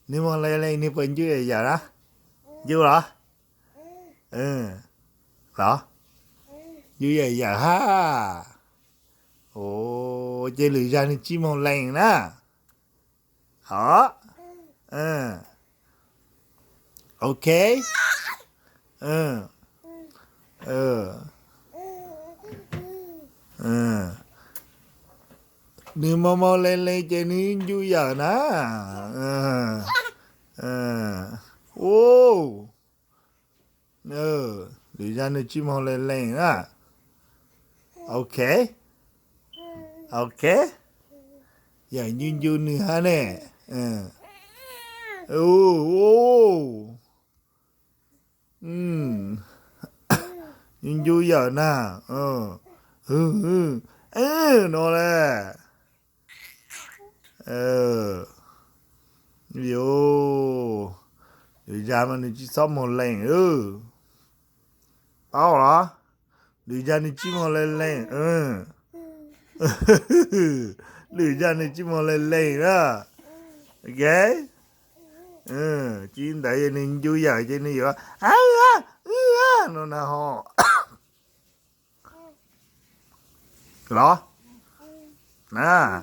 Nws moog lees lees nws puas ncu yam yawm na? Ncu los? Los? Ncu yam yawm hab. Ces lwm zag nws tsi moog lees na. Hov. Ok. Nws moog moog lees lees ces nws ncu yawm na. Lwm zag nws tsi moog lees lees na. Ok. Ok. Yawm ncu ncu nws hab ne. Ncu ncu yawm na. No le. Lwm zag mas nws tsi txhob moog lees. Paub los? Lwm zag nws tsi moog lees lees. Lwm zag nws tsi moog lees lees na. Ok. Tsi ntawd nws ncu yawm ces nws yuav no na ho. Los? Na.